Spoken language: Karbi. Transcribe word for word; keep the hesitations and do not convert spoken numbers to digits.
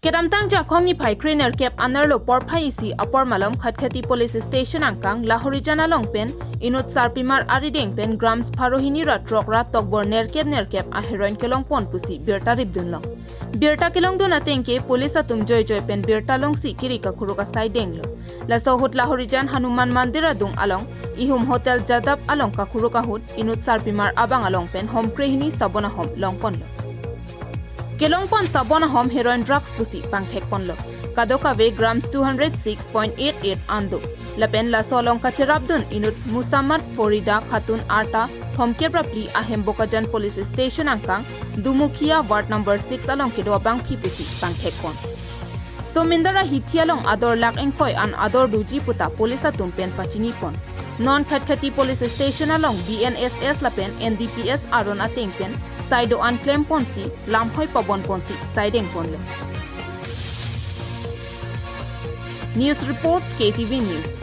Kedamtang Jakhong niphai krenerkep anerlo porphai isi apor malom Khatkhati police station angkang Lahorijan along pen inut sarpimar arideng pen grams pharo hini ra throk ra tokbor nerkep nerkep a heroin kelongpon pusi birta ripdunlong. Birta kelongdun atengke police atum joijoi pen birta longsi kiri kakuruk asai denglo. Laso ahut Lahorijan Hanuman Mandir adung along ihum Hotel Jadap along kakuruk ahut inut sarpimar abang along pen hom krehini sabon ahom longponlo. Kelongpon sabon ahom heroin drugs pusi pangthekponlo. Kadokave grams two hundred six point eight eight an do. Lapen laso along kacherapdun inut Musammad Farida Khatun arta thomkep ra phli ahem Bokajan police station angkang Dumukhiya ward number six along kedo abangpi pusi pangthekpon. Somindar ahithi along ador lakh ingkoi an ador doji puta police atum pen pachinipon. Non Khatkhati police station along B N S S lapen N D P S aron ateng pen sai do-an klemponsi lamhoi pabonponsi sai dengponlo. News report, K T V News.